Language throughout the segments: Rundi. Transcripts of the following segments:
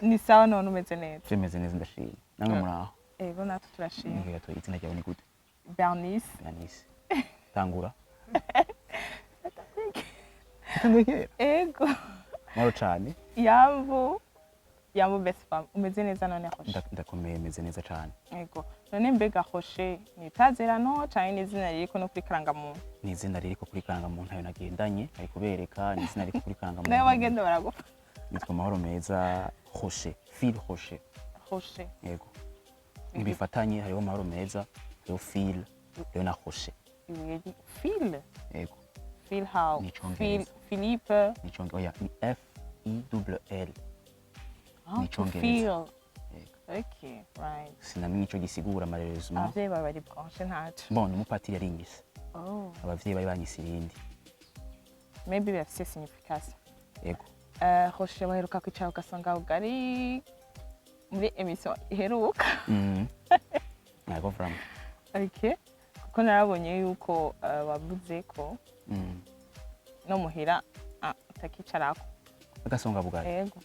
Ni sawa. None umeze neza? Tumeze neza, ndashima. Namwe muraho? Ego, natwe turashima. Nibwira to izina ryawe ni gute? Bernice. Bernice. Tangura. Tanguye kera. Ego. Mahoro cane. Yambu yambu, best fam. Umeze neza none, Rocher? Ndakomeye, meze neza cane. Ego. None mbega Rocher ni itazerano canke ni izina ririko no kuri karangamuntu? Ni izina ririko kuri karangamuntu, ayo nagendanye ari kubereka, ni izina ririko kuri karangamuntu. Nawe wagenda baragufa. Nitwa Mahoro Meza Rocher, Phil Rocher. Rocher. Yego. Ntibifatanye, hariho Mahoro Meza, hariho Phil, hariho na Rocher. Ibuye Phil? Yego. Phil how? Ni Phil. icongereza. Philippe. Ni icongereza. Oya, ni F I double L. Ah, Ni to icongereza. feel. Yego. Okay, right. Sinamenye ico gisigura, malheureusement. Abavyeyi bawe bari branché, ntaco. Bon, umupatiri yarinyise. Oh. Abavyeyi bari banyise irindi. Maybe bafise signification. Yego. Rocher, baheruka kwicara ugasanga ubugari muri émission iheruka. Yego, vraiment. Okay. Kuko narabonye yuko wavuze ko no muhira utakicarako. Agasonga bugari. Ego.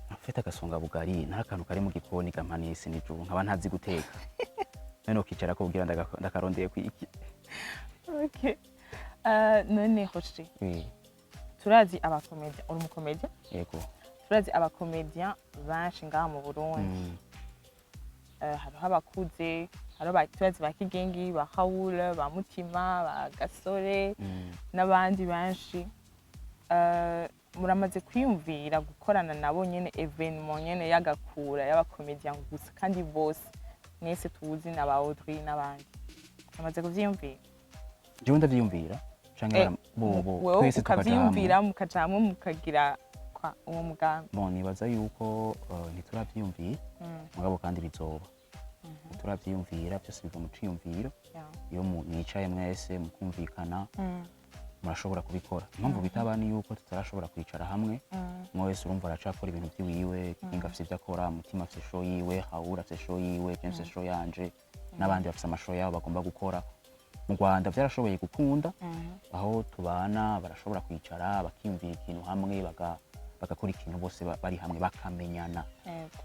Afite agasonga bugari nta kantu kari mu gikoni gampanise nijoro, nkaba ntazi guteka. None ukicara ko kugira ndakarondeye kwiki? Okay. None Rocher, Oui. turazi abakomedia, uri umukomedia? Yego. Turazi abakomedia benshi ngaha mu Burundi. Hariho abakuze, hariho turazi ba Kigengi, ba Raoul, ba Mutima, ba Gasore n'abandi benshi. Muramaze kwiyumvira gukorana nabo nyene événement nyene y'agakura y'abakomedian gusa, kandi bose mwese tuzi na ba Audrey n'abandi? Muramaze kuvyiyumvira? Jewe ndavyiyumvira canke bobo Wewe twese tukaja hamwe? ukavyiyumvira, mukaja hamwe, mukagira kwa uwo mugambi? Bon, nibaza yuko ntituravyiyumvira, mugabo kandi bizoba. Ntituravyiyumvira, byose biva mu ciyumviro. Iyo mwicaye mwese mukumvikana, murashobora kubikora. Impamvu bitaba ni yuko tutarashobora kwicara hamwe. Umwe wese urumva aracakora ibintu vyiwiwe. Kinga afise ivyo akora, Mutima afise show yiwe, Haura afise show yiwe, James afise show yanje, n'abandi bafise amashow yabo bagomba gukora. Mu Rwanda vyarashoboye gukunda, aho tubana barashobora kwicara bakiyumvira ikintu hamwe, bagakora ikintu bose bari hamwe, bakamenyana.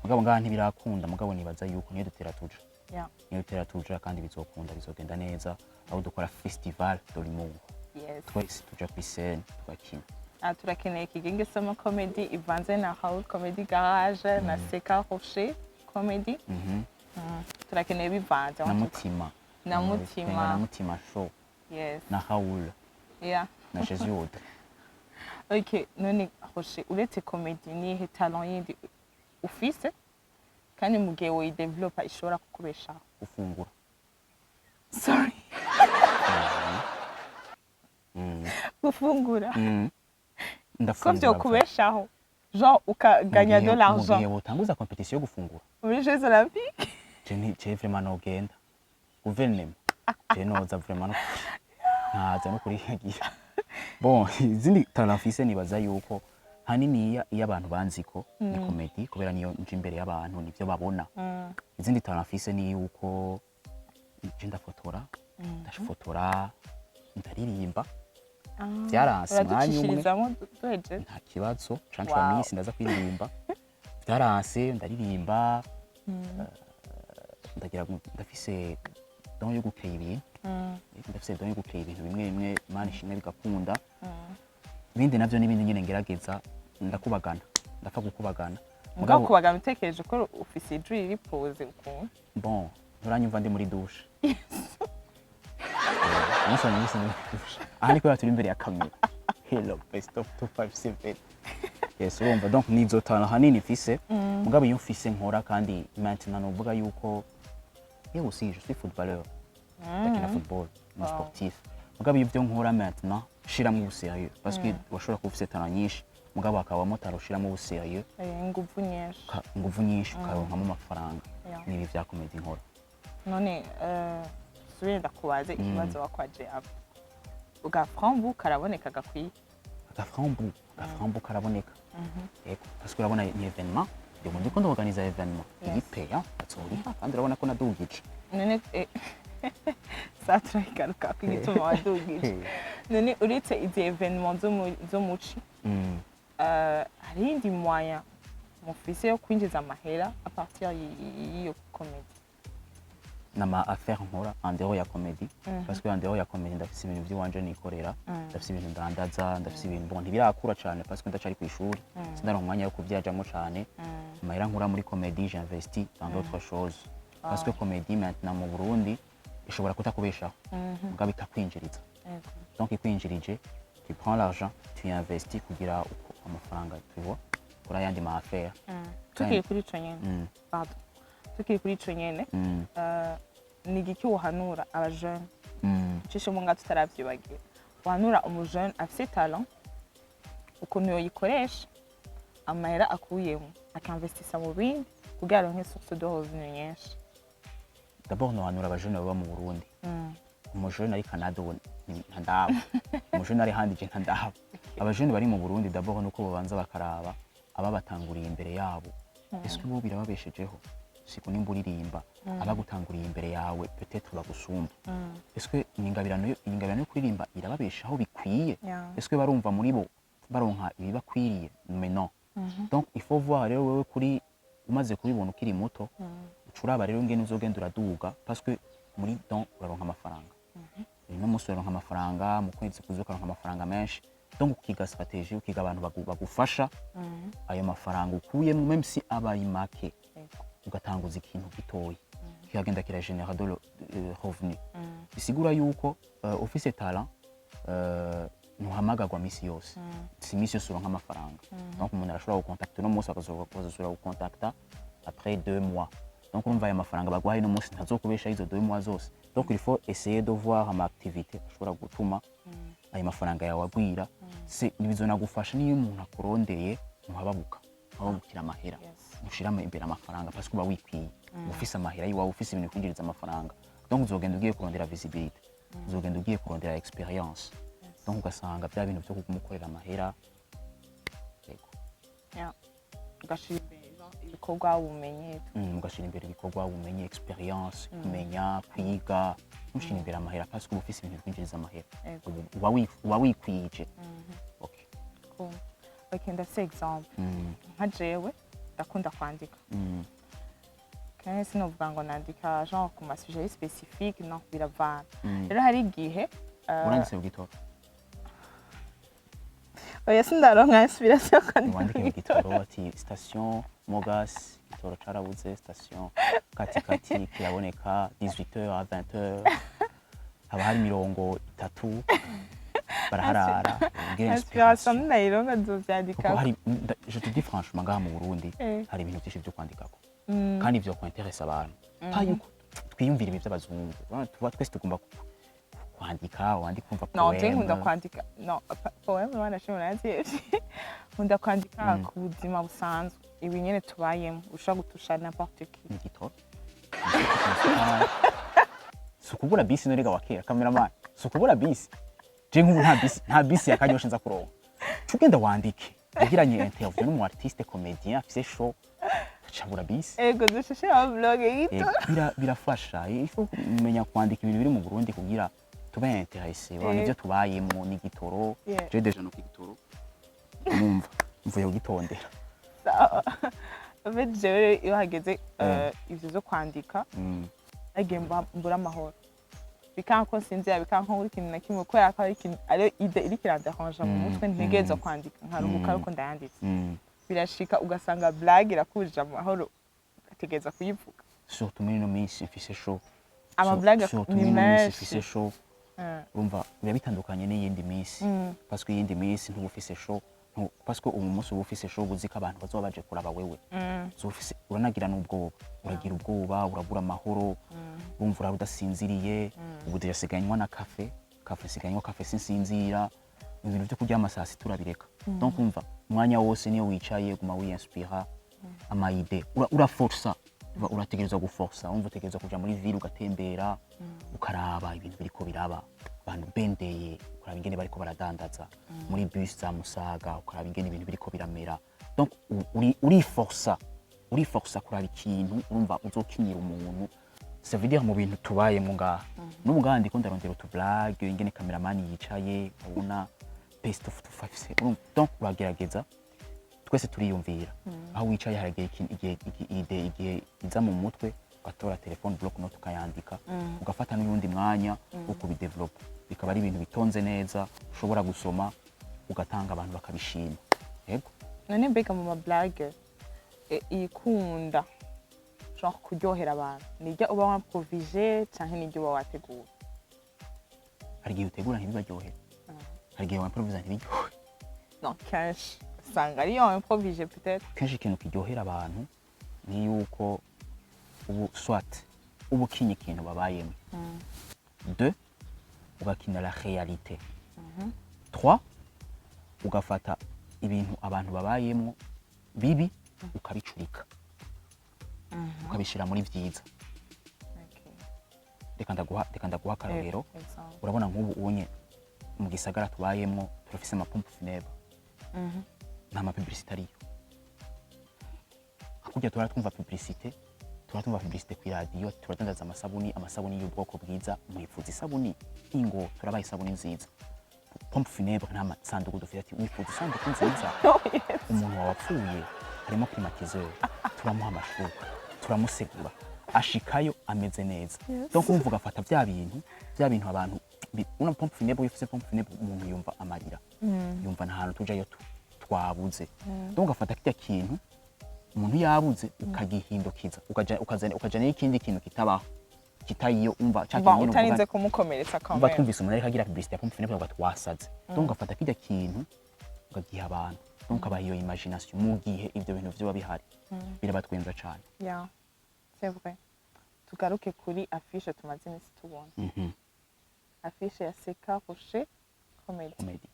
Mugabo ngaha ntibirakunda. Mugabo nibaza yuko niyo dutera tuja, niyo dutera tuja, kandi bizokunda, bizogenda neza, aho dukora festival de l'humour, twese tuja kuri scène tugakina. Ah, turakeneye Kigingi Summer Comedy ivanze na Raoul Comedy Garage na Seka Rocher Comedy. Turakeneye bivanze. Na Mutima. Na Mutima. Na Mutima show. Na Raoul. Na Jesus Audrey. Okay, none Rocher, uretse comedy, nihe talent yindi ufise kandi mu gihe woyidevelopa ishobora kukubeshaho? Gufungura. Sorry? Gufungura? Ko Ndafungura. vyokubeshaho, genre ukaganya de Mu l'argent? gihe botanguza compétition yo gufungura Muri Jeux Olympiques? Je vraiment nogenda guverinoma, je noza vraiment no nkaza no kurihagira. Bon, izindi talent mfise, nibaza yuko haniniya iyo abantu banziko ni comedy, kubera niyo nje imbere y'abantu nivyo babona. Izindi talent mfise ni yuko je ndafotora, ndafotora, ndaririmba. Vyaranse umwanya umwe. Uraducishirizamo duhejeje? Nta kibazo, canke misi ndaza kuririmba. Vyaranse, ndaririmba, ndagira ndafise don yo gukrea ibintu. Ndafise don yo gukrea ibintu bimwe bimwe, Imana ishimwe, bigakunda. Ibindi navyo n'ibindi nyene ngerageza, ndakubagana, ndapfa gukubagana. Mugabo Mugabo kubagana utekereje ko ufise ijwi riri posé ukuntu. Bon, nturanyumva ndi muri douche? Umunsi wanyumvise ndi muri douche, aha ni kubera turi imbere ya kamera. Hello, best of 257. Yes, urumva, donc nizo talent hanini mfise. Mugabo iyo mfise nkora, kandi maintenant novuga yuko yewe aussi je suis footballeur, ndakina football, ni sportif. Mugabo ibyo nkora maintenant shiramwo ubusérieux, parce que washobora kuba ufise talent nyinshi, mugabo hakabamo talent ushiramo ubusérieux, inguvu nyinshi. Inguvu nyinshi, ukaronkamo amafaranga. Nibi vya comedy nkora. None subire ndakubaze ikibazo wakwaje aba ugaframbu karaboneka gakwiye? Agaframbu karaboneka, yego, parce que urabona ni événement, ndimo ndiko ndorganiza événement iri payant, bazoriha, kandi urabona ko nadugije. None sa turayigaruka ko igituma wadugije. None uretse izi événement zo muci, hari iyindi moyen mufise yo kwinjiza amahera à partir y'iyo comédie? Nama affaire nkora en dehors ya comédie, parce que en dehors ya comédie ndafise ibintu by'iwanje nikorera, ndafise ibintu ndandaza, ndafise ibintu, bon, ntibirakura cane parce que ndacari ku ishuri, sindaronka umwanya wo kuvyajamwo cane. Amahera nkura muri comédie, j'investis dans d'autres choses, parce que comédie maintenant mu Burundi ishobora kutakubeshaho, mugabo ikakwinjiriza. Donc ikwinjirije, tu prends l'argent, tu investis kugira uko amafaranga, tu vois, kuri ayandi ma affaire. Tukiri kuri ico nyene, pardon, tukiri kuri ico nyene, ni igiki wohanura abajene, ucishemo nga tutaravyibagira, wohanura umujene afise talent ukuntu yoyikoresha, amahera akuyemo akinvestisa mu bindi kugira aronke source de revenu nyinshi? D'abord nohanura abajene baba mu Burundi. Umujene ari Canada ubu ntandaba, umujene ari handi je ntandaba. Abajene bari mu Burundi, d'abord nuko babanza bakaraba ababatanguriye imbere yabo, ese bo birababeshejeho? Siko nimba uririmba, abagutanguriye imbere yawe peut-être bagusumba, est-ce ingabirano yo kuririmba irababeshaho bikwiye? Est-ce barumva muri bo baronka ibibakwiriye? Mais non. Donc il faut voir rero wewe kuri umaze kubibona ukiri muto, uca uraba rero ingene uzogenda uraduga, parce que muri don uraronka amafaranga uno munsi, uraronka amafaranga mu kwezi kuza, ukaronka amafaranga menshi. Donc ukiga stratégie, ukiga abantu bagufasha ayo mafaranga ukuyemo, même si aba ari make, ugatanguza ikintu gitoyi kikagenda kiragenera de revenu. Bisigura yuko ufise talent, ntuhamagarwa misi yose, si misi yose uronka amafaranga. Donc umuntu arashobora gukontakta uno munsi, bakazosubira gukontakta après 2 mois. Donc urumva aya mafaranga baguhaye uno munsi ntazokubesha izo 2 mois zose. Donc il faut essayer de voir ama activité ashobora gutuma ayo mafaranga yawe agwira. Se bizonagufasha niyo umuntu akurondeye, ntuhababuka, ntuhababukira amahera. Ushiramo imbere amafaranga parce que uba wikwiye, uba ufise amahera yiwawe, ufise ibintu bikwinjiriza amafaranga. Donc uzogenda ugiye kurondera visibilité, uzogenda ugiye kurondera expérience. Donc ugasanga bya bintu byo kumukorera amahera, yego. Yeah. Ugashira imbere ibikorwa, ubumenyi. Ugashyira imbere ibikorwa, ubumenyi, expérience, kumenya, kwiga, ntushire imbere amahera parce que uba ufise ibintu bikwinjiriza amahera. Uba wikwije. Okay. Cool. Okay, ndafise exemple. Nka jewe ndakunda kwandika. Kandi sinovuga ngo nandika genre ku ma sujet spécifique, non, biravana. Rero hari igihe Uranditse ku gitoro? Oya, sindaronka inspiration yo kwandika Wandike ku ku gitoro. gitoro ati station Mogas, igitoro carabuze, station Katikati kiraboneka, 18h à 20h haba hari 30 baraharara, ubwire inspiration. Inspiration Ninayironka nzovyandikako. Kuko hari je te dis franchement, ngaha mu Burundi hari ibintu byinshi byo kwandikako kandi vyo kwinteresa abantu, pas yuko twiyumvira ibi by'abazungu. Urabona, tuba twese tugomba kwandika, wandika umva Non, je nkunda poème. Kwandika, non, poème wanashimwe naravye. Nkunda kwandika ku buzima busanzwe, ibi nyene tubayemo, ushobora gutusha n'importe qui. Ni igitoro, si ukubura bisi norega wa kera. Cameraman, si ukubura bisi. Je nk'ubu nta bisi ya Kanyosha nza kuronka. Ca ugenda wandike ugiranye interview n'umu artiste comédien afise show, acabura bisi. Ego, dushashe ama blog y'igitoro. Birafasha, il faut kumenya kwandika ibintu biri mu Burundi kugira tube intéressé abantu, ivyo tubayemo n'igitoro. Je déjà no igitoro numva mvuye kugitondera. Sawa. En fait, jewe iyo hageze ivyo vyo kwandika, nagiye mbura amahoro, bikanka ko nsinzira, bikanka ko nkora ikintu na kimwe, kubera ko ari ikintu, ariyo idée iriko iranderanja mu mutwe, ntegerezwa kwandika nkaruhuka ariko ndayanditse. Birashika ugasanga blague irakujije amahoro, ugategereza kuyivuga. Surtout muri ino minsi mfise show. Ama blague Surtout ni muri ino minsi menshi. mfise show, urumva biba bitandukanye n'iyindi minsi, parce que iyindi minsi ntuba ufise show, parce que uyu munsi uba ufise show, uba uzi ko abantu bazoba baje kuraba wewe. Uzoba ufise, uranagira n'ubwoba, uragira ubwoba, urabura amahoro, urumva urara udasinziriye. Ubu déjà sigaye nywa na café, café, sigaye nywa café, sinsinzira. Ibintu byo kuryama saa sita urabireka. Donc umva umwanya wose niyo wicaye guma wiyinspira ama idées, uraforsa, urategerezwa guforsa. Wumva utegerezwa kuja muri ville, ugatembera, ukaraba ibintu biriko biraba, abantu bendeye, ukaraba ingene bariko baradandaza muri bus za Musaga, ukaraba ingene ibintu biriko biramera. Donc uriforsa, uriforsa kuraba ikintu urumva uzokinyira umuntu. Ça veut dire mu bintu tubayemo ngaha n'ubu ngaha ndiko ndarondera utu blague, ingene cameraman yicaye, ubona best of 257, urumva? Donc uragerageza. Twese turiyumvira. Aho wicaye hari igihe idée, igihe iza mu mutwe, ugatora telefone, bloc note, ukayandika, ugafata n'uyundi mwanya wo kubidevelopa, bikaba ari ibintu bitonze neza ushobora gusoma, ugatanga, abantu bakabishima. Yego. None mbega mu ma blagues ikunda genre kuryohera abantu, niryo uba wamprovije canke niryo uba wateguye? Hari igihe utegura ntibibaryohere, hari igihe wamprovisa ntibiryohe. Non, kenshi usanga ariyo wamprovije peut-être. Kenshi ikintu kiryohera abantu ni yuko ubu soit uba ukinye ikintu babayemo, deux, ugakina la réalité, trois, ugafata ibintu abantu babayemo bibi, ukabicurika, ukabishyira muri vyiza. Reka ndaguha akarorero. Exemple. Urabona nk'ubu unye mu gisagara tubayemwo turafise ama pompes funèbres, nta ma publicité ariyo. Hakurya tuhora twumva publicité, tuhora twumva publicité kw'iradiyo: turadandaza amasabuni, amasabuni y'ubwoko bwiza, mwifuza isabuni, ingo turabaha isabuni nziza. Pompe funèbre nta masanduku dufite. Ati wifuza isanduku nziza, umuntu wawe apfuye, harimo climatiseur, turamuha amashuka, turamusegura, ashikayo ameze neza. Donc urumva ugafata bya bintu abantu una pompe funèbre, wifuse pompe funèbre, umuntu yumva amarira, yumva nta hantu tujayo twabuze. Donc ugafata kirya kintu umuntu yabuze, ukagihindukiza, ukaja n'ikindi kintu kitabaho, kitayiyo, umva ca Bon, kintu nyene uvuga. Utarinze kumukomeretsa quand Umva, même. twumvise umuntu ariko agira publicité ya pompe funèbre, ugaca wasaze. Donc ugafata kirya kintu ukagiha abantu, donc ukabaha iyo imagination. Mu gihe ivyo bintu vyoba bihari, birabatwenza cane. Yeah, c'est vrai. Tugaruke kuri affiche tumaze iminsi tubona, affiche ya Seka Rocher Comedy. Comedy.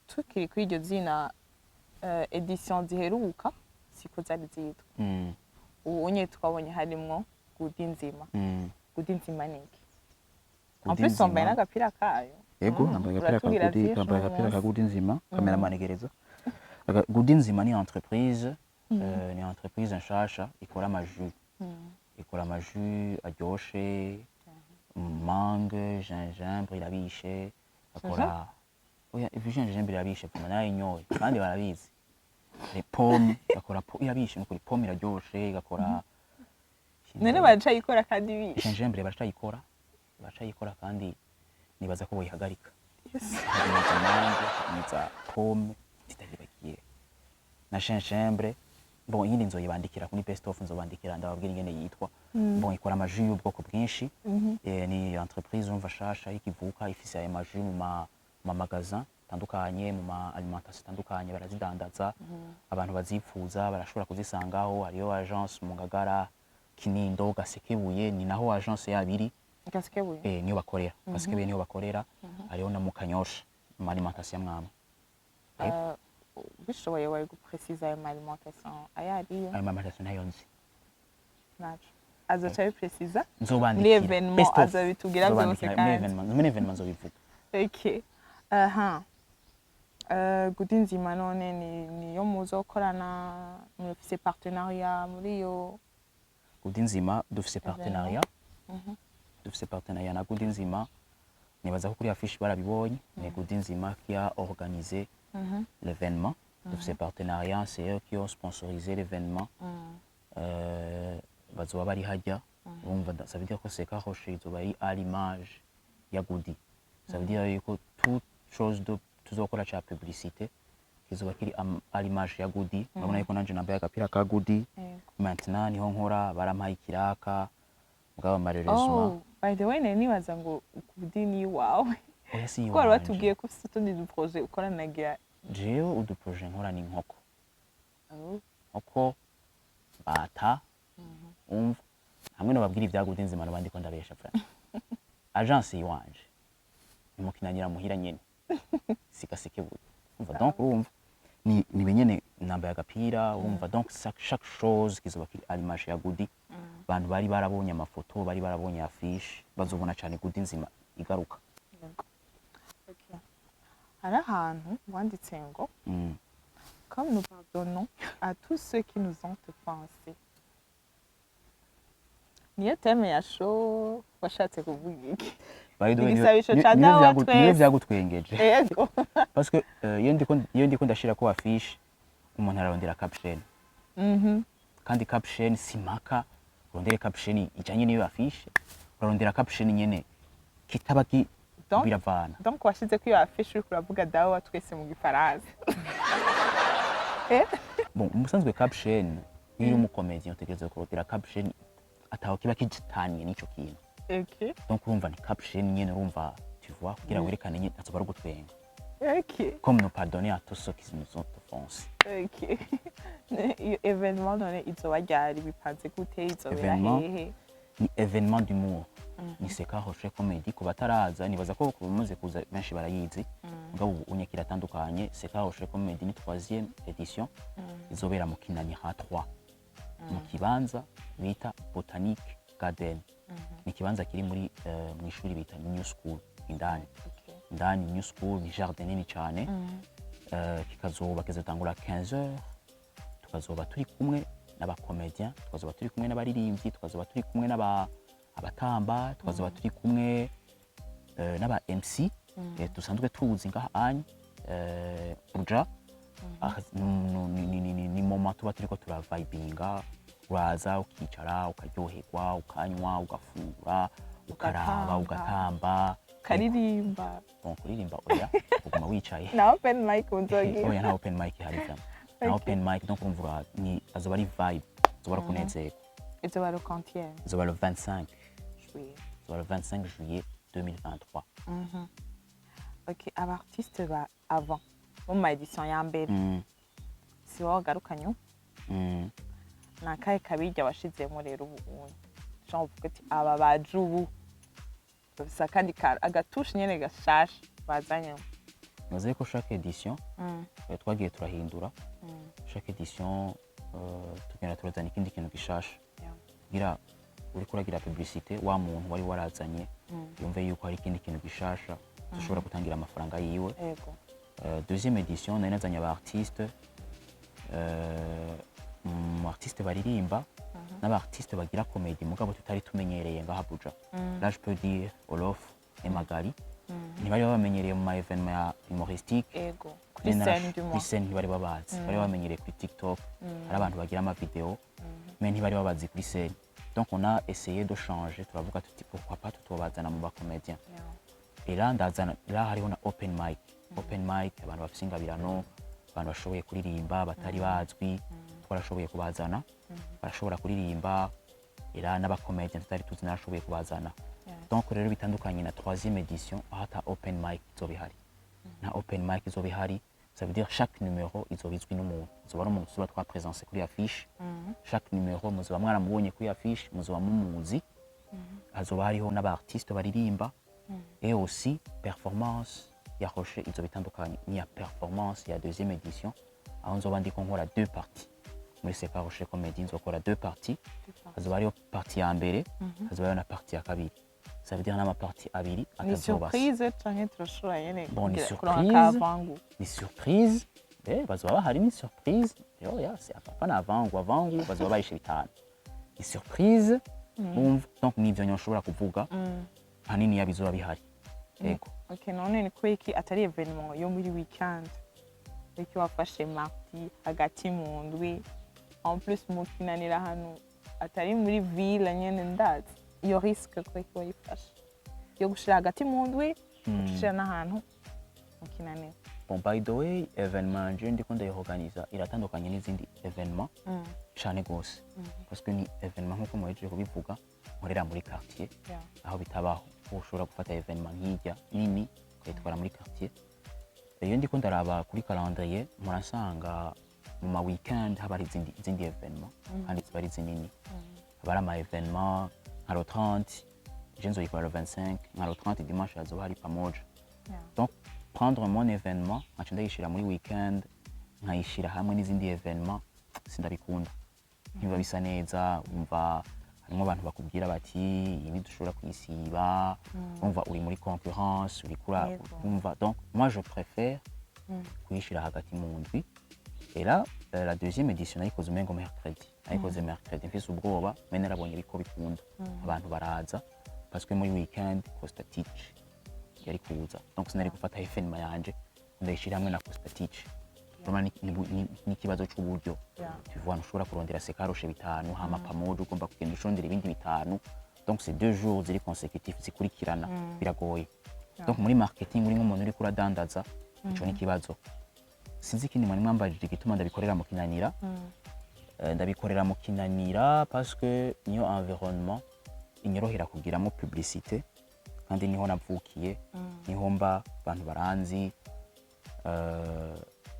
Tukiri kuri iryo zina, édition ziheruka siko zari zitwa. Ubu unye twabonye harimwo Gudi Nzima. Gudi Nzima ni iki en Gudi plus wambaye Nzima. n'agapira kayo? Yego, nambaye agapira ka Uratubwira Gudi, vyinshi nambaye uno agapira ka munsi. Gudi Nzima. Cameraman, gereza. Gudi Nzima ni entreprise, ni entreprise nshasha ikora ama jus. Ikora ama jus aryoshe, mangue, gingembre irabishe, akora, oya, ivi gingembre irabishe puma narayinyoye kandi barabizi. Hari pomme, igakora irabishe nukuri, pomme iraryoshe, igakora. None baracayikora kandi bishe? Gingembre baracayikora, baracayikora kandi nibaza ko boyihagarika. Hagumeza mangue, hagumeza pomme, titayibagiye na gingembre. Bon, iyindi nzoyibandikira kuri best of, nzobandikira ndababwira ingene yitwa. Bon, ikora ama jus y'ubwoko bwinshi. Ni entreprise urumva shasha y'ikivuka, ifise ayo ma jus mu ma magasin atandukanye, mu ma alimentation atandukanye barazidandaza. Abantu bazipfuza barashobora kuzisangaho. Hariyo agence mu Ngagara, Kinindo, Gasekebuye, ni naho agence yabo iri. Gasekebuye? Niyo bakorera, Gasekebuye niyo bakorera. Hariho na mu Kanyosha mu alimentation mwamwe. Bishoboye wari gupresiza ayo ma alimentation ayo ariyo? Ayo ma alimentation ntayo nzi. Naco azoca abipresiza Nzobandikira. muri événement. Best of. Azobitubwira vyose. Nzobandikira muri Kandi événement, muri événement nzobivuga. Ok, aha. Gudi Nzima none ni niyo muzokorana, mufise partenariat muri iyo? Gudi Nzima dufise partenariat, dufise partenariat na Gudi Nzima. Nibaza ko kuri affiche barabibonye, ni Gudi Nzima qui a organisé l'événement. Dufise partenariat, c'est eux qui ont sponsorisé l'événement. Bazoba bari hajya, urumva ça veut dire ko Seka Rocher izoba ari à l'image ya Gudi. Ça veut dire yuko toute chose de tuzokora ca publicité kizoba kiri à l'image ya Gudi. Urabona yuko nanje nambaye agapira ka Gudi. Maintenant niho nkora, barampaye ikiraka, mugabo malheureusement. Oh, by the way, nari nibaza ngo Gudi ni iwawe. Oya, si Kuko wari iwanje. watubwiye ko ufise utundi du projet ukoranagira. Jewe udu projet nkora ni inkoko. Oh. Nkoko bata, umva, hamwe nobabwira ibya Gudi Nzima nabandi ko ndabesha. Frère, agence yiwanje nimukinanira muhira nyene sigasekebuye, umva. Donc urumva ni benyene nambaye agapira, urumva. Donc chaque chose kizoba kiri à l'image ya Gudi. Abantu bari barabonye amafoto, bari barabonye affiche, bazobona cyane Gudi Nzima igaruka. Yego. Okay. Hari ahantu wanditse ngo "Comme nous pardonnons à tous ceux qui nous ont offensés." Niyo thème ya show, washatse kuvuga iki? By the way, Igisabisho ca niyo dawa niyo twese. Vyagutwengeje. Ego. Parce que iyo ndiko ndashirako affiche, umuntu ararondera caption. Kandi caption si mpaka urondere caption ijanye n'iyo affiche, urarondera caption nyene kitaba ki biravana. Donc washize ko iyo affiche uriko uravuga dawa wa twese mu Gifaransa. Eh? Bon, umusanzwe caption, iyo uri umucomédien utegerezwa kurondera caption ataho kiba kijitaniye n'ico kintu. Donc urumva ni caption nyene, urumva, tu vois, kugira werekane nyene azoba ari ugutwenga. Comme nous pardonner à tous ceux qui nous ont offensés. Ok. Iyo événement none izoba ryari, bipanze gute, izobera Événement? hehe? Ni événement d'humour, ni Seka Rocher Comedy. Ku bataraza, nibaza ko ku bamaze kuza benshi barayizi, mugabo ubu unye kiratandukanye. Seka Rocher Comedy ni troisième édition, izobera mu Kinanira 3, mu kibanza bita Botanique Garden. Ni ikibanza kiri muri mu ishuri bita New School indani. Indani New School ni jardin nini cyane. Kikazoba kizotangura 15h, tukazoba turi kumwe n'abacomédien, tukazoba turi kumwe n'abaririmbyi, tukazoba turi kumwe n'aba abatamba, tukazoba turi kumwe n'aba MC dusanzwe tuzi ngaha anye Buja. Ni moment tuba turiko turavibinga. Uraza ukicara, ukaryoherwa, ukanywa, ugafungura, ukaraba, Ugatamba. Ugatamba. Ukaririmba. Bon, kuririmba oya, uguma wicaye. Na open mic uzogira? Oya, nta open mic ihari vraiment, nta open mic. Donc urumva ni azoba ari vibe, azoba ari ukunezerwa. Izoba le quantième? Azoba le 25 Juillet. Azoba le 25 juillet 2023. Ok, aba artiste ba avant bo mu ma édition ya mbere si wowe wagarukanye ubu? Ni akahe kabirya washizemo rero ubu unye, genre uvuga ati aba baje ubu bafise akandi agatushe nyene gashasha bazanyemo? Nibaza yuko chaque édition twagiye turahindura. Chaque édition tugenda turazana ikindi kintu gishasha kugira uriko uragira publicité, wa muntu wari warazanye yumve yuko hari ikindi kintu gishasha dushobora gutangira amafaranga yiwe. Deuxième édition nari nazanye aba artiste, mu artiste baririmba n'aba artiste bagira comédie, mugabo tutari tumenyereye ngaha Buja. Là je peux dire Olof et Magali, ntibari babamenyereye mu ma événement ya humoristique. Ego, kuri scène du Kuri moins. scène ntibari babazi. Bari bamenyereye kuri TikTok, hari abantu bagira ama vidéo, mais ntibari babazi kuri scène. Donc on a essayé de changer, turavuga tuti pourquoi pas tutobazana mu bacomédien. Et là ndazana, là hariho na open mic. Open mic, abantu bafise ingabirano, abantu bashoboye kuririmba batari bazwi, twarashoboye kubazana, barashobora kuririmba. Et là n'abacomédien tutari tuzi narashoboye kubazana. Donc rero bitandukanye na troisième édition, aho ata open mic izoba ihari. Nta open mic izoba ihari, ça veut dire chaque numéro izoba izwi n'umuntu, izoba ari umuntu tuzoba twapresense kuri affiche. Chaque numéro muzoba mwaramubonye kuri affiche, muzoba mumuzi. Hazoba hariho n'aba artiste baririmba et aussi performance ya Rocher izoba itandukanye n'iya performance ya deuxième édition, aho nzoba ndiko nkora deux parties muri Seka Rocher Comedy. Nzokora deux parties, hazoba hariho partie ya mbere, hazoba hariho na partie ya kabiri. Ça veut dire n'ama partie abiri Ni atazobasa. surprise canke turashobora nyene Bon, ni kuronka surprise. kavangu? Ni surprise, bazoba bahari, ni surprise. Oya, c'est apana avangu avangu, bazoba barishe bitanu, ni surprise. Umva, donc nivyo nyoshobora kuvuga hanini yabizoba bihari, yego. Ok, none ni kubera iki atari événement yo muri weekend? Iki wafashe mardi hagati mu ndwi, en plus mukinanira ahantu atari muri ville nyene? Ndazi iyo risque, kubera iki wayifashe yo gushira hagati mu ndwi, gushira n'ahantu mukinanira? Bon, by the way, événement nje ndiko ndayiorganiza iratandukanye n'izindi événement cane gose, parce que ni événement, nkuko muhejeje kubivuga, nkorera muri quartier, aho bitabaho ko ushobora gufata événement nk'ijya nini ukayitwara muri quartier. Iyo ndiko ndaraba kuri calendrier, murasanga mu ma weekend haba hari izindi événement kandi ziba ari zinini. Haba hari ama événement nka le 30, je nzoyikora le 25, nka le 30 dimanche hazoba hari Pamoja. Donc prendre mon événement nkaca ndayishira muri weekend, nkayishira hamwe n'izindi événement, sindabikunda, ntibiba bisa neza. Wumva harimo abantu bakubwira bati iyi ntidushobora kuyisiba, wumva uri muri concurrence, uri kura. Wumva, donc moi je préfère kuyishira hagati mu ndwi. Et là la deuxième édition nayikoze umengo mercredi, nayikoze mercredi mfise ubwoba, mais narabonye biko bikunda, abantu baraza. Parce que muri weekend Costa Titch yari kuza, donc sinari gufata événement yanje ndayishira hamwe na Costa Titch. Urabona, n'ikibazo c'uburyo. Tu vois, ntushobora kurondera Sekaroshe bitanu, hama pamoja ugomba kugenda ushondera ibindi bitanu. Donc c'est 2 jours ziri consécutifs, zikurikirana, biragoye. Donc muri marketing, uri nk'umuntu uriko uradandaza, ico ni ikibazo. Sinzi ikindi mwari mwambajije, igituma ndabikorera mu Kinanira. Ndabikorera mu Kinanira parce que niyo environnement inyorohera kugiramo publicité, kandi niho navukiye, niho mba, abantu baranzi.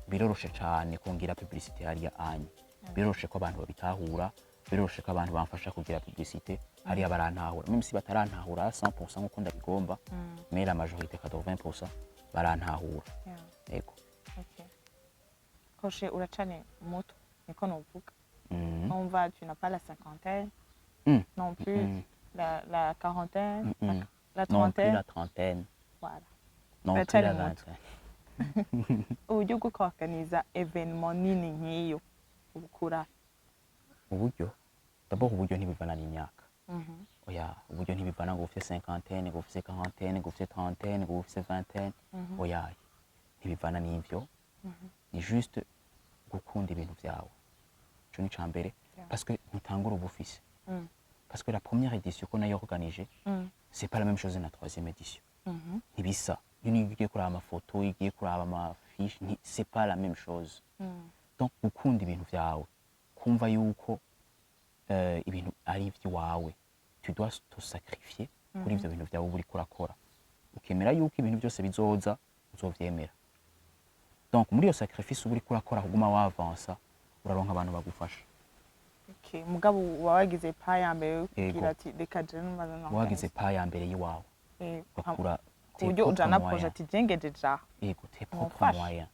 Biroroshe cyane kongira publicité hariya anye, biroroshe ko abantu babitahura, biroroshe ko abantu bamfasha kugira publicité hariya, barantahura, même si batarantahura 100% nkuko ndabigomba, mais la majorité, 80%, barantahura. Yego. Okay. Rocher, uracane muto, niko novuga. On va, tu n'as pas la cinquantaine, non plus la quarantaine, la Non plus. trentaine. La trentaine. Voilà. Non plus. Uracari La muto. vingtaine. Uburyo bwo kuorganiza événement nini nk'iyo ubukura? Uburyo, d'abord, uburyo ntibivana n'imyaka. Oya, uburyo ntibivana ngo ufite cinquantaine, ngo ufite quarantaine, ngo ufite trentaine, ngo ufite vingtaine. Oya, ntibivana n'ivyo. Ni juste gukunda ibintu vyawe, ico ni mbere, parce que ntutangura uba ufise, parce que la première édition ko nayo organije, c'est pas la même chose na troisième édition. Ntibisa. Iyo niyo ugiye kuraba amafoto, iyo ugiye kuraba amafiche, c'est pas la même chose. Donc gukunda ibintu vyawe, kumva yuko ibintu ari ivy'iwawe, tu dois te sacrifier kuri ivyo bintu vyawe uba uriko urakora, ukemera yuko ibintu byose bizoza uzovyemera. Donc muri iyo sacrifice uba uriko urakora kuguma wavansa, uraronka abantu bagufasha. Okay. Mugabo uba wagize pas ya mbere yo Yego. kugira ati reka je numaze no Wagize pas ya mbere y'iwawe, ugakura. Ku buryo ujana projet ati je ngejeje aha. Yego, tes propres Mumfashe. moyens.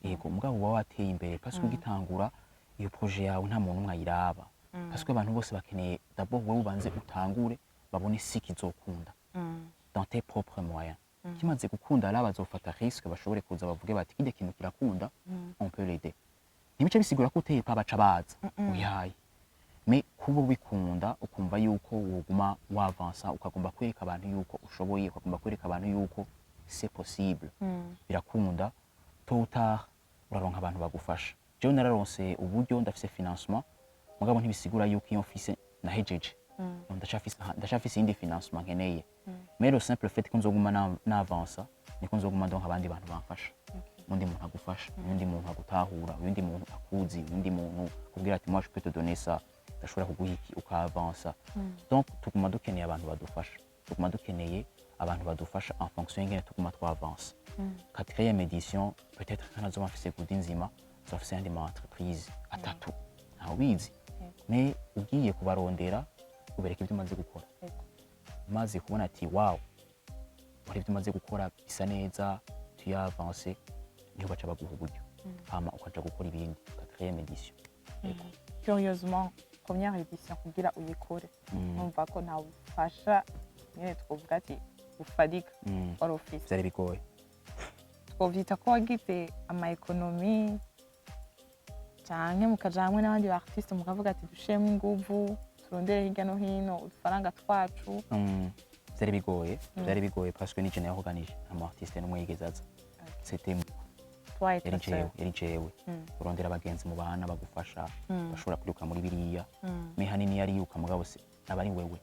Yego, mugabo uba wateye imbere, parce que ugitangura iyo projet yawe nta muntu umwe ayiraba, parce que abantu bose bakeneye d'abord wowe ubanze utangure, babone si kizokunda dans tes propres moyens. Kimaze gukunda, rero bazofata risque, bashobore kuza bavuge bati kirya kintu kirakunda, on peut l'aider. Ntibice bisigura ko uteye pas baca baza, uyaye. Mais kuba ubikunda, ukumva yuko woguma wavansa, ukagomba kwereka abantu yuko ushoboye, ukagomba kwereka abantu yuko c'est possible, birakunda, tôt ou tard uraronka abantu bagufasha. Jewe nararonse uburyo, ndafise financement, mugabo ntibisigura yuko iyo mfise nahejeje. Ndacafise iyindi financement nkeneye, mais le simple fait ko nzoguma navansa, niko nzoguma ndonka abandi bantu bamfasha, undi muntu agufasha, undi muntu agutahura, undi muntu akuzi, undi muntu kubwira ati moi je peux te donner ça, ndashobora kuguha iki, ukavansa. Donc tuguma dukeneye abantu badufasha, tuguma dukeneye abantu badufasha en fonction y'ingene tuguma twavansa. Quatrième édition, peut-être ko nazoba mfise gudi nzima, nzoba mfise ayandi ma entreprise atatu, ntawubizi. Mais ugiye kubarondera, ubereka ibyo umaze gukora, umaze kubona ati wow, hari ibyo umaze gukora bisa neza, tu as avancé, niho baca baguha uburyo, hama ukaja gukora ibindi, quatrième édition. Yego. Curieusement, première édition kugira uyikore, numva ko nta bufasha nyine twovuga ati bufarika wari ufise. Vyari bigoye. Twovyita ko wagize ama économies, canke mukaja hamwe n'abandi ba artiste, mukavuga ati dushiremo inguvu, turondere hirya no hino udufaranga twacu? Vyari bigoye, vyari bigoye, parce que nije nayorganije, nta mu artiste n'umwe yigeze aza, c'était moi. Toi et Yari ta sœur. jewe, yari jewe. Urondera abagenzi mu bana bagufasha, bashobora kwiruka muri biriya, mais hanini yariruka, mugabo se aba ari wewe.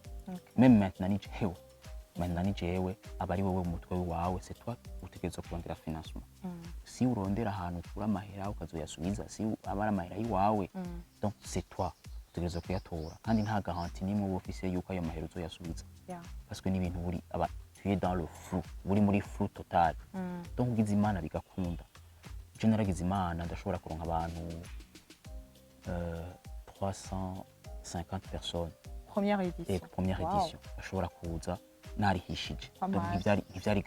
Même maintenant ni jewe, maintenant ni jewe, aba ari wewe mu mutwe wawe. C'est toi utegerezwa kurondera financement, si urondera ahantu ukura amahera ukazoyasubiza, si aba ari amahera y'iwawe. Donc c'est toi utegerezwa kuyatora, kandi nta garantie n'imwe uba ufise yuko ayo mahera uzoyasubiza, parce que n'ibintu buri aba tu es dans le flou, buri muri flou total. Donc ugize Imana bigakunda, je naragize Imana, ndashobora kuronka abantu 350 personnes. Première édition? Yego, première édition bashobora kuza narihishije. Pas Donc mal. ntivyari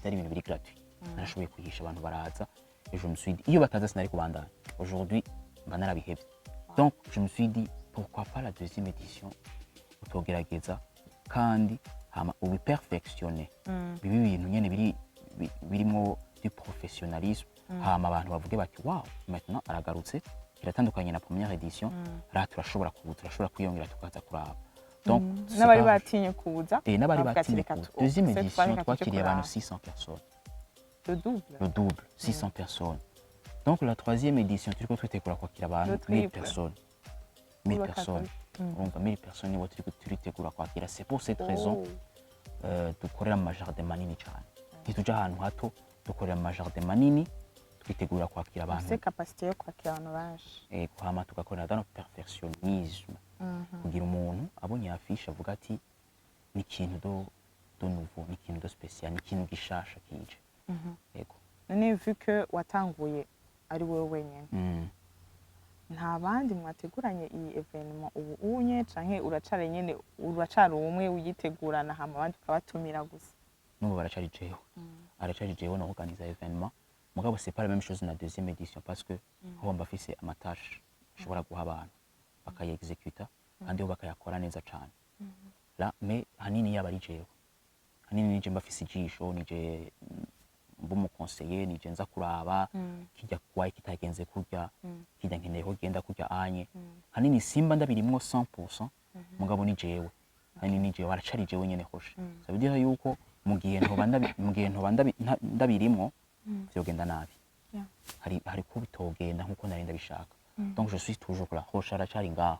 ibintu biri gratuit, narashoboye kurihisha, abantu baraza, et je me suis dit iyo bataza sinari kubandanya, aujourd'hui mba narabihevye. Donc je me suis dit pourquoi pas la deuxième édition utogerageza kandi, hama ubiperfectionne, bibe ibintu nyene biri birimwo du professionnalisme, hama abantu bavuge bati wow, maintenant aragarutse, kiratandukanye na première édition, ra turashobora kubu turashobora kwiyongera tukaza kuraba. Donc N'abari batinye kuza Et n'abari bavuga ati batinye reka kuza. Deuxième cette fois, édition, reka tuje twakiriye abantu kuraba. 600 personnes. Le double. Le double, 600 personnes. Donc la troisième édition, turiko twitegura kwakira abantu Le 1000 triple. personnes, 1000 Kuba personnes. Urumva, 1000 personnes nibo turiko turitegura kwakira. C'est pour cette raison dukorera mu majardin manini cyane. Ntituja ahantu hato, dukorera mu majardin manini, twitegura kwakira abantu. Ufise capacité yo kwakira abantu benshi. Hama tugakorera dans le perfectionnisme, kugira umuntu abonye affiche avuga ati ni ikintu de nouveau, ni ikintu de spécial, ni ikintu gishasha kije. Yego. None vu que watanguye ari wowe wenyine, nta bandi mwateguranye iyi événement ubu unye, canke uracari nyene, uracari umwe uyitegurana, hama abandi ukabatumira gusa? N'ubu baracari jewe, aracari jewe no organiza événement. Mugabo c'est pas la même chose na deuxième édition, parce que ho mba mfise amatâches nshobora guha abantu bakayexecuta, kandi bo bakayakora neza cane. Là, mais hanini yaba ari jewe, hanini nije mba mfise ijisho, nije mba umuconseiller, nije nza kuraba kijya kuwaye kitagenze kurya, kijya nkeneye ko genda kurya anye. Hanini simba ndabirimwo 100%, mugabo ni jewe hanini, ni jewe, aracari jewe nyene hoshe. Ça veut dire yuko mu gihe ntoba ndabirimwo vyogenda nabi. Hari ko bitogenda nkuko nari ndabishaka. Donc je suis toujours là, hoshe aracari ngaho,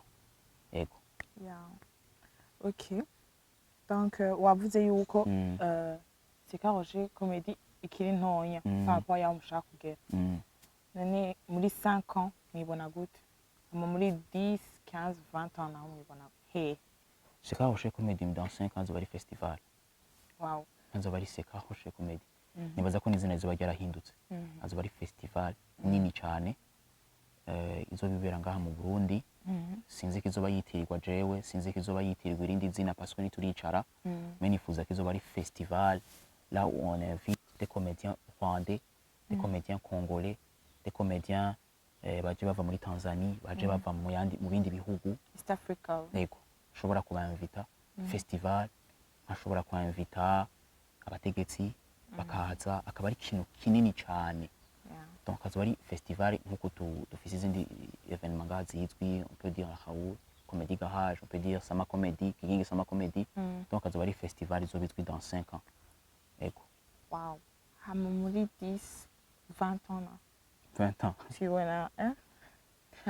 yego. Yeah. Ok. Donc wavuze yuko Seka Rocher Comedy ikiri ntonya par rapport y'aho mushaka kugera. None muri 5 ans mwibona gute? Hama muri 10, 15, 20 ans naho mwibona hehe? Seka Rocher Comedy dans 5 ans zoba ari festival. Nzoba ari Seka Rocher Comedy. Nibaza ko n'izina rizoba ryarahindutse. Azoba ari festival nini cyane, izoba ibera ngaha mu Burundi. Sinzi ko izoba yitirirwa jewe, sinzi ko izoba yitirirwa irindi zina, parce que nituricara. Mais nifuza ko izoba ari festival là où on invite des comédiens rwandais, des comédiens congolais, des comédiens baje bava muri Tanzanie, baje bava mu yandi, mu bindi bihugu. East Africa. Yego, nshobora kubainvita festival, nkashobora kubainvita abategetsi bakaza, akaba ari ikintu kinini cyane. Donc azoba ari festival nkuko dufise izindi événement ngaha zizwi, on peut dire Raoul Comedy Garage, on peut dire Sama Comedy, Kigingi Sama Comedy. Donc azoba ari festival izoba izwi dans 5 ans, yego. Wow. Hama muri 10, 20 ans na 20 ans? Tubona, hein?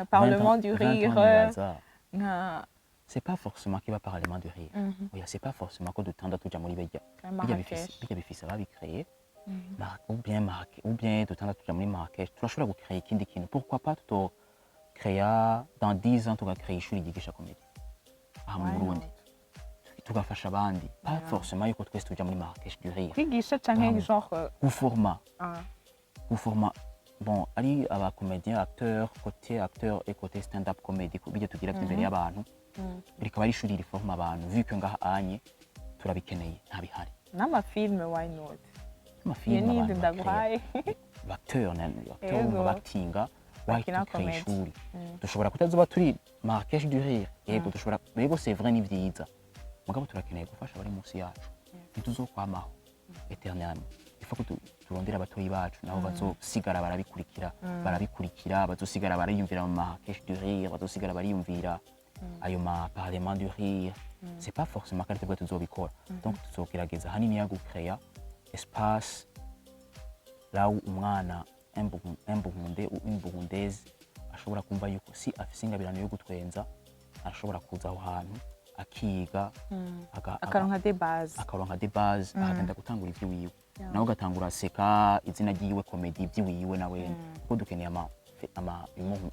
Parlement du 20 ans, rire nibaza. Nka C'est pas forcément kiba Parlement du rire. Oya, c'est pas forcément ko dutanda tuja muri bijya Nka bijya bifise Marrakech. Bijya bifise ababicréye. Ou bien dutanda tuja muri Marrakech, turashobora gucréer ikindi kintu. Pourquoi pas tuto créa dans 10 ans, tugacréa ishuri ryigisha comédie aha mu Why Burundi, not? Tugafasha abandi, pas forcément yuko twese tuja muri Marrakech du rire. Kwigisha canke Bravo. genre Guforma, ah, guforma, bon, ari aba comédien, acteur, côté acteur et côté stand up comedy, bijya tugira imbere y'abantu, rikaba ari ishuri riforma abantu, vu que ngaha anye turabikeneye, ntabihari. N'amafilme, why not? Iyo Amafilme, niyindi abantu ndaguhaye. Acteur na acteur, Yego. bakitinga Bakina wahita comedy. ishuri. Dushobora kutazoba turi Marrakech du rire, yego, dushobora, yego, c'est vrai, ni vyiza, mugabo turakeneye gufasha abari munsi yacu. Ntituzokwamaho éternellement. Il faut que turondere abatoyi bacu nabo bazosigara barabikurikira, bazosigara bariyumvira mu Marrakech du rire, bazosigara bariyumvira ayo ma Parlement du rire. C'est pas forcément ko ari twebwe tuzobikora. Donc tuzogerageza hanini ya gucréa espace là où umwana, un Burundais ou une Burundaise, ashobora kumva yuko si afise ingabirano yo gutwenza, arashobora kuza aho hantu akiga, Akaronka des bases. Akaronka des bases, akagenda gutangura ivy'iwiwe, nawe ugatangura aseka izina ryiwe, comédie ivy'iwiwe nawe, kuko dukeneye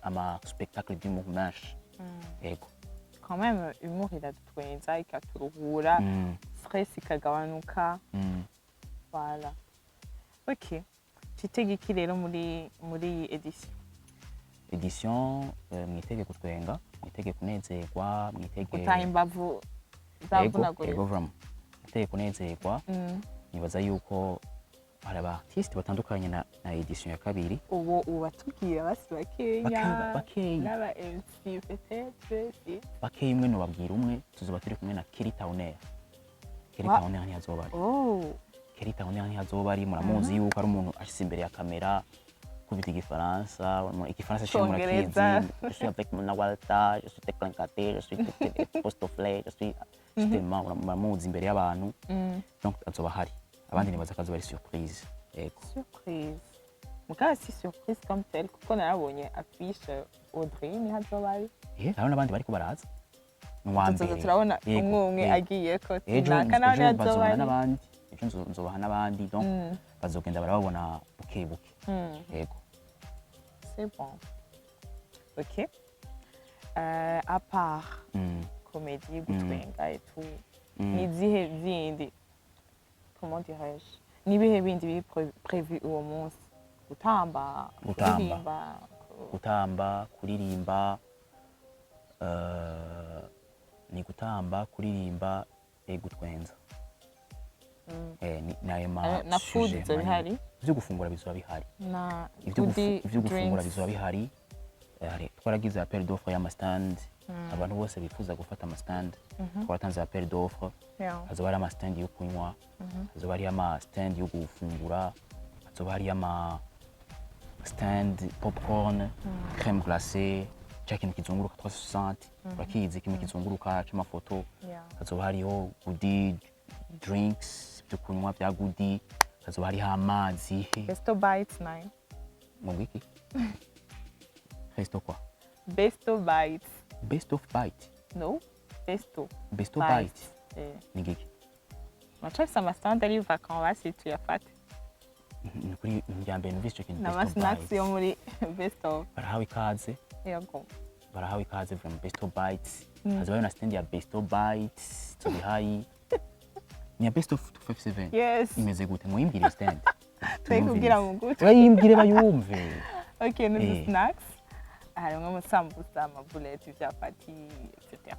ama spectacle d'humour menshi, yego. Quand même humour iradutwenza, ikaturuhura, stress ikagabanuka. Voilà, ok. Twitege iki rero muri iyi édition? Édition, mwitege gutwenga, mwitege kunezerwa, mwitege Gutaha imbavu Yego. zavunaguritse. Yego, vraiment, mwitege kunezerwa. Nibaza yuko hari aba artiste batandukanye na édition ya kabiri. Ubu batubwira basi bakenya. Bakeya. N'aba MC peut-être si. Bakeya, umwe nobabwira umwe, tuzoba turi kumwe na Kelly Towner. Kelly Towner ntiyazoba ari. Oh. Kelly Towner ntiyazoba ari. Muramuzi yuko ari umuntu ashyize imbere ya kamera. Kubita igifaransa, igifaransa cyo murakizi. Congereza. Je suis avec mon Walter, je suis Teklenkate, je suis Postofle, je suis tellement muramuzi imbere y'abantu. Donc azoba ahari, abandi nibaza ko azoba ari surprise, yego. Surprise, mugabo si surprise comme telle, kuko narabonye affiche, Audrey niho azoba ari. Eh, hariho n'abandi bariko baraza, ni uwa Tuzoza mbere. turabona Yego, umwe umwe yego. agiye ko Ejo naka nawe ejo niho azoba bazobona ari. n'abandi, ejo nzobaha n'abandi, donc bazogenda barababona buke buke, yego. C'est bon, ok. À part comédie, gutwenga et tout, ni izihe zindi, comment dirais-je, nibihe bindi biri prévu uwo munsi? Gutamba? Gutamba. Kuririmba? Gutamba, kuririmba, ni gutamba, kuririmba e gutwenza. Ni ayo ma Na food sujet bizoba manini. bihari? Ivyo gufungura bizoba bihari. Na Ivyo goodie ivyo gufungura drinks. bizoba bihari. Twaragize appel d'offre y'ama stand, abantu bose bifuza gufata ama stand, twaratanze appel d'offre. Hazoba hari ama stand yo kunywa, hazoba hari ama stand yo gufungura, hazoba hari ama stand popcorn, crème glacée, cya kintu kizunguruka 360, urakizi, kimwe kizunguruka c'amafoto. Hazoba hariho goodie drinks, ibyo kunywa bya goodie, hazoba hariho amazi. Besto Bites nayo? Mu wiki resto quoi? Besto Bites. Best of bite? No, Besto Besto Bites. Bite? Eh. Ni giki? Macafise ama stand ari vacant, basi tuyafate. Ni kuri ni mbere numvise icyo kintu. N'ama Besto snacks Bites. yo muri Besto. Barahawe ikaze. Yego. Barahawe ikaze from Besto Bites. Hazobayo na stand ya Besto Bites tubihari, ni ya Best of 257. Yes. Imeze gute? Muyimbwire stand. Tuyikubwira mu gutwi. Urayimbwire bayumve. Ok, n'udu snacks harimwo amasambusa, amabuleti, ivyapati, etc.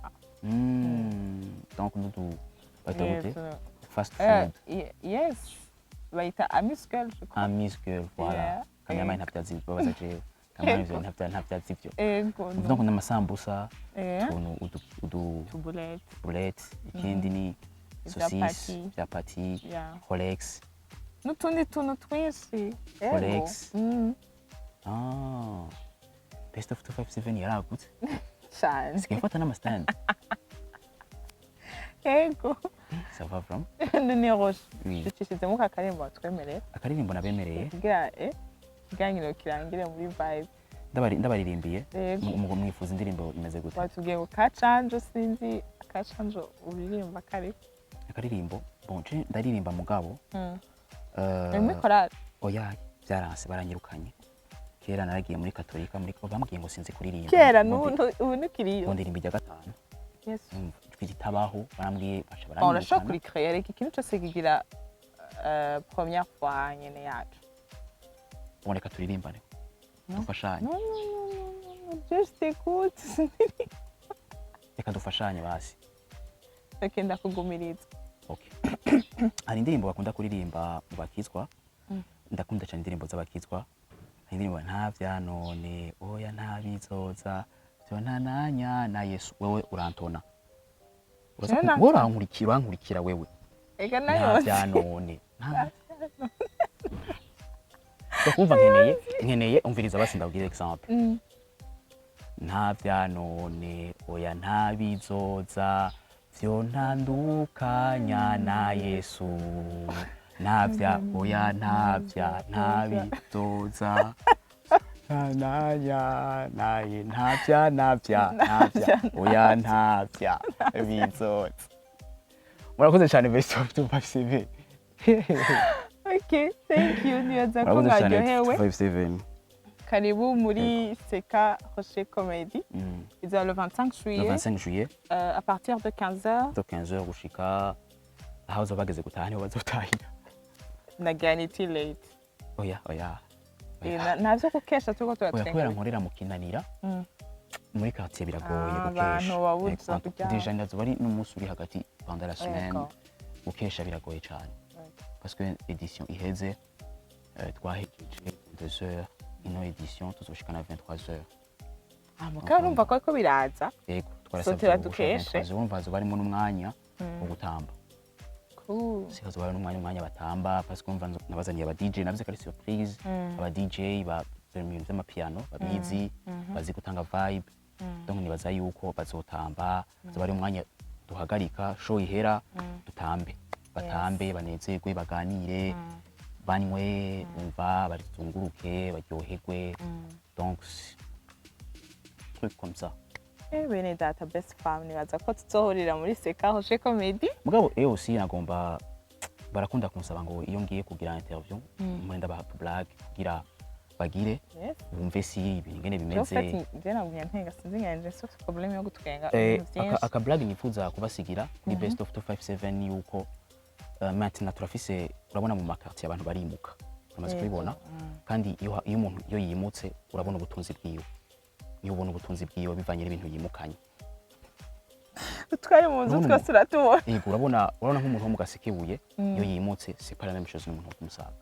Donc nudu bayita gute? Fast Eh, food? Yes, bayita amuse-gueule, je crois. Amuse-gueule, voilà. Kameraman ntabyazi, babaza jewe kameraman ivyo ntabyazi ivyo. Ego. Uvuga ngo n'amasambusa, utuntu udu tubuleti. Bulete, ikindi ni Ivyapati. saucisse, vyapati. Rolex. N'utundi tuntu twinshi. Ego. Rolex. Ah, Best of 257 yaragutse. Cane. Sigaye mfata n'ama stand. Ego. Ça va vraiment. None Roche, Oui. ducishizemo ka karimbo watwemereye. Akaririmbo nabemereye. Kugira ikiganiro kirangire muri vibe. Ndabaririmbiye. Yego. Mwifuza indirimbo imeze gute? Watubwiye ngo kacanjo, sinzi akacanjo uririmba kari. Akaririmbo, bon, je ndaririmba mugabo Uri muri korali? Oya, byaranse, baranyirukanye. Kera naragiye muri katolika, muri bambwiye ngo sinzi kuririmba. Kera? Ngo N'ubu ntukiriyo? Ngo ndirimba irya gatanu. Yesu. Umva, ijwi ritabaho, barambwiye baca Bon, urashobora baranyirukana. kurikreya, reka ikintu cyose kigira première fois nyene yacu. Bon, reka turirimbane, dufashanye. Non, non, non, non, non, non, je t'écoute. Reka dufashanye basi. Ok, ndakugumiriza. Okay. Hari indirimbo bakunda kuririmba mu bakizwa, ndakunda cyane indirimbo z'abakizwa. Hari indirimbo nta vya none, oya, nta bizoza vyo ntananya na Yesu. Wewe urantona. Uraza Jewe wowe urankurikira, urankurikira wewe. Ega Nta nayo. vya none, nta. Kumva nkeneye umviriza basi, ndabwire example. Nta vya none, oya, nta bizoza vyo ntandukanya na Yesu, nta vya, oya, nta vya, nta bizoza ntananya naye, nta vya, nta vya, nta vya, oya, nta vya bizoza. Murakoze cyane, Best of 257. Ok, thank you, nibaza ko Murakoze cyane. mwaryohewe. 257. Karibu muri Seka Rocher Comedy. Izaba le 25 Le juillet. 25 juillet. À partir de 15h. De 15h gushika aho bazoba bageze gutaha, niho bazotahira. Na guarantee late? Oya, oya. Eh, nta vyo gukesha, turiko Oya, kubera turatwenga. nkorera mu Kinanira, muri quartier biragoye Ah, gukesha. abantu babuza Eh, kuryama. déjà ndazoba ari n'umunsi uri hagati pendant la semaine, gukesha biragoye cyane, parce que édition iheze twahejeje 2 heures, ino édition tuzoshikana 23 heures. Ah, mugabo urumva ko ariko biraza. Yego, twarasabye Sotera gushika dukeshe. 23 heures. Urumva hazoba harimo n'umwanya wo gutamba. Cool. Si hazoba hari n'umwanya, umwanya batamba, parce que urumva nabazaniye aba DJ, navuze ko ari surprise. Aba DJ ba mu bintu vy'amapiano babizi, bazi gutanga vibe. Donc nibaza yuko bazotamba, zoba ari umwanya duhagarika show ihera, dutambe, batambe, banezerwe, baganire, banywe, umva, bazunguruke, baryoherwe. Donc truc comme ça. Eh, bene data, best fam, nibaza ko tuzohurira muri Seka Rocher Comedy. Mugabo aussi nagomba, barakunda kunsaba ngo iyo ngiye kugira interview mwenda baha blague kugira bagire bumve si ibintu ingene Je bimeze. fait, je nagumye ntenga, sinzi nganje mfise problème yo gutwenga ibintu vyinshi. Aka blague nifuza kubasigira kuri Best of 257 yuko maintenant turafise, urabona mu makartier abantu barimuka, uramaze kubibona. Kandi iyo umuntu iyo yimutse, urabona ubutunzi bwiwe, niyo ubona ubutunzi bwiwe bivanye n'ibintu yimukanye. Twari mu nzu Urabona twese uratubona. Yego, urabona nk'umuntu wo mu Gasekebuye iyo yimutse, c'est pas la même chose n'umuntu wo ku Musaga.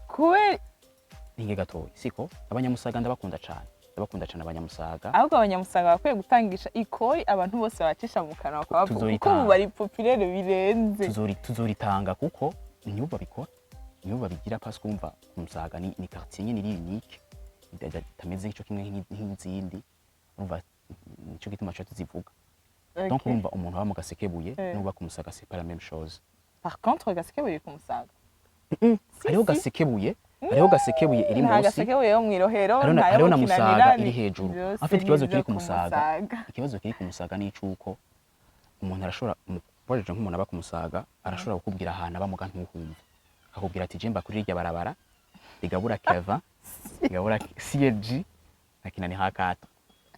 Kubera Ninge gatoyi siko abanyamusaga ndabakunda cane, ndabakunda cane abanyamusaga. Ahubwo abanyamusaga bakwiye gutangisha ikori abantu bose bacisha mu kanwa bakabavuga kuko Tuzoritanga. ubu bari populaire birenze. Tuzoritanga kuko nibo babikora, nibo babigira, parce que umva ku Musaga ni quartier nyene iri unique, itameze ico kimwe nk'izindi. Urumva nico gituma co tuzivuga. Donc urumva umuntu aba mu Gasekebuye n'uba ku Musaga, c'est pas la même chose. Par contre Gasekebuye ku Musaga. Hariho Si. Gasekebuye, hariho Gasekebuye iri Nta munsi. Gasekebuye yo mw'irohero, nta yo Hariho mu na Kinanira, Musaga iri hejuru. Vyose En fait, ikibazo ni kiri ivyo ku Musaga, Musaga. ikibazo kiri ku Musaga ni icuko umuntu arashobora, ubajije nk'umuntu aba ku Musaga, arashobora kukubwira ahantu aba muga ntuhumve, akakubwira ati: "Je mba kuri rirya barabara rigabura Keva, rigabura CLG na Kinani hakata."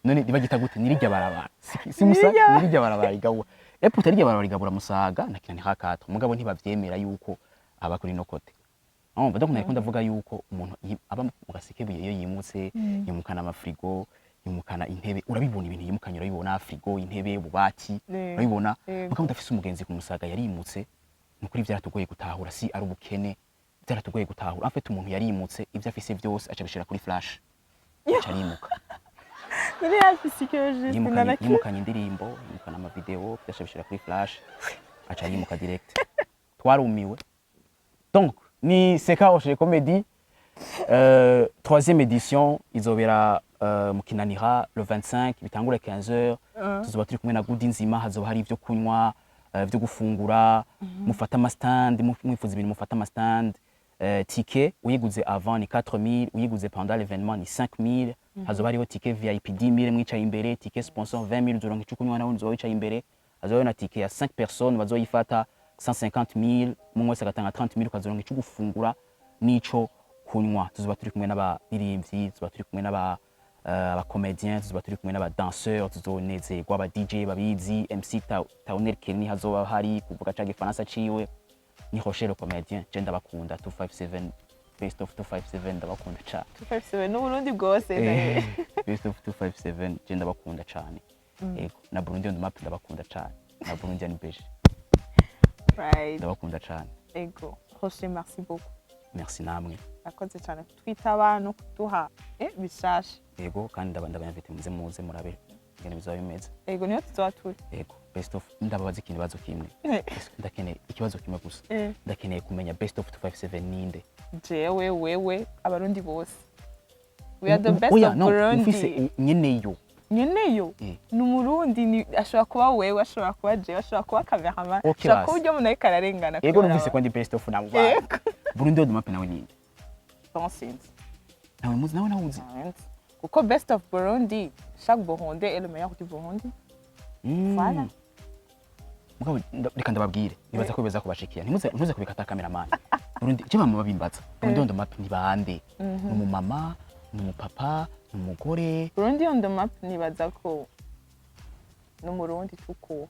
None ribagita gute? Ni rirya barabara, si Musaga, ni rirya barabara rigabura eputa, rirya barabara rigabura Musaga na Kinani hakata, mugabo ntibavyemera yuko aba kuri no côté. Urumva, donc nariko ndavuga yuko umuntu aba mu Gasekebuye iyo yimutse, yimukana amafrigo, yimukana intebe, urabibona ibintu yimukanye, urabibona, frigo, intebe, ububati, urabibona. Mugabo ndafise umugenzi ku Musaga yarimutse, ni ukuri vyaratugoye gutahura, si ari ubukene, byaratugoye gutahura. En fait, umuntu yarimutse, ibyo afise byose aca abishira kuri flash, aca arimuka. Nari yafise ikiyo juste. Yimukanye indirimbo, yimukana amavideo, byose abishira kuri flash, aca arimuka direct. Twarumiwe. Donc ni Seka Rocher Comedy, troisième édition, izobera mu Kinanira le 25, bitangure 15h. Tuzoba turi kumwe na Gudi Nzima, hazoba hari ibyo kunywa, ibyo gufungura. Mufata ama stand, mwifuza ibintu mufata ama stand. Ticket uyiguze avant ni 4000, uyiguze pendant l'événement ni 5000. Hazoba hariho ticket VIP 10000 mwicaye imbere, ticket sponsor 20000, uzoronka ico kunywa nawe uzoba wicaye imbere. Hazoba na ticket ya 5 personnes, bazoyifata 150000, umwe wese agatanga 30000, ukazoronka ico gufungura n'ico kunywa. Tuzoba turi kumwe n'abaririmbyi, tuzoba turi kumwe n'aba abacomédien, tuzoba turi kumwe n'abadanseur, tuzonezerwa, aba DJ babizi, MC Tauner Kenny hazoba hari kuvuga ca gifaransa ciwe. Ni Rocher le comédien, je ndabakunda. 257, Best of 257, ndabakunda cane. 257 n'Uburundi bwose. Best of 257, je ndabakunda cane. Yego, na Burundi on the map ndabakunda cane, na Burundi and Beje ndabakunda cane. Ego Rocher, merci beaucoup. Merci namwe. Akoze cyane kutwitaba no kuduha bishasha. Yego, kandi ndabayinvite, muze murabe ingene bizoba bimeze. Ego, niyo tuzoba turi. Yego, Best of, ndababaza ikibazo kimwe. Ndakeneye ikibazo kimwe gusa. Ndakeneye kumenya Best of 257 ninde? Jewe, wewe, abarundi bose, we are the best Oya, of no, Burundi. ufise nyeneyo. Nyeneyo ni umurundi, ashobora kuba wewe, ashobora kuba jewe, ashobora kuba cameraman, Okay, ashobora kuba basi. ujya umuntu ariko ararengana Yego, numvise ko ndi best of namubaye. Yego. Burundi on the map nawe ninde? Bon, sinzi. Nawe muzi, nawe uzi. Sinzi. Kuko Best of Burundi, chaque Burundais est le meilleur du Burundi. Voilà. Mugabo reka ndababwire, nibaza ko bibaza kubashikiya, ntimuze ntuze kubikata cameraman. Burundi je bama babimbaza, Burundi on the map ni bande? Ni umumama, ni umupapa, ni umugore? Burundi on the map, nibaza ko ni umurundi tukuwe.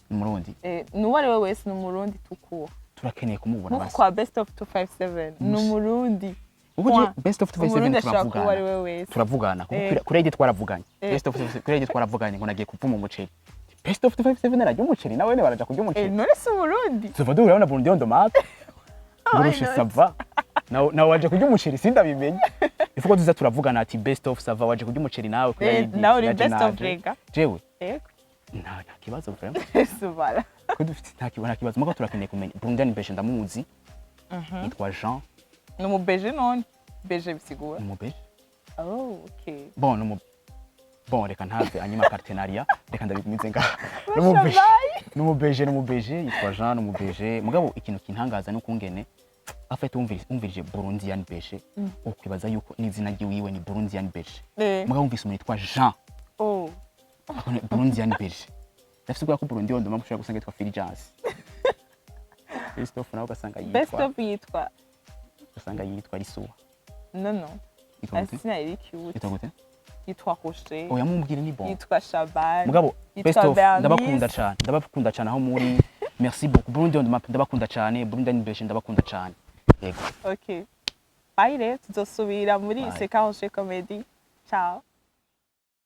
Ni umurundi. N'uwo ari we wese ni umurundi tukuwe. Turakeneye kumubona. Nkuko Basi kwa Best of 257 ni umurundi. Ubu je Point. Best of 257 Umurundi ashobora kuba uwo ari turavugana. we wese. Turavugana kuko kuri radio twaravuganye. Best of 257, kuri radio twaravuganye ngo nagiye kuvuma umuceri. Best of 257 ararya umuceri, nawe baraja kurya umuceri. None si umurundi? Tuva duhura na Burundi on the map, ngurushe. Not? Ça va, nawe waje kurya umuceri, sindabimenye. Ifuko tuza turavugana ati: "Best of, ça va, waje kurya umuceri nawe kuri Eh, ID." nawe uri Naje best of naje. rega. Jewe Yego. nta kibazo vraiment. Voilà. Ko dufite nta kibazo, mugabo turakeneye kumenya Burundi ni ndamuzi, yitwa Jean. Ni umubeje none, beje bisigura Ni umubeje. Oh, okay. Bon, bon, reka ntave anyima partenariat, reka ndabigumize ngaha. N'umu BG, n'umu BG, n'umu BG yitwa Jean, n'umu BG. Mugabo ikintu kintangaza n'ukungene afite wumvirije Burundian BG, ukwibaza yuko n'izina ryiwiwe ni Burundian BG. Mugabo wumvise umuntu yitwa Jean, akone Burundian BG, ndafise ubwoba ko Burundi wondoma ushobora gusanga yitwa Fulgence Christophe, nawe ugasanga Best yitwa of yitwa ugasanga yitwa Risuwa. No. Yitwa gute? Asina iri cute. Yitwa gute? Yitwa Rocher. Oya, mumbwire, ni bon. Yitwa Shaban. Mugabo Yitwa best of Bernice. ndabakunda cyane, ndabakunda cyane aho muri. Merci beaucoup, Burundi on the map, ndabakunda cyane. Burundi BG, ndabakunda cyane, yego. Okay, bye rero, tuzosubira muri Bye. Seka Rocher Comedy. Ciao.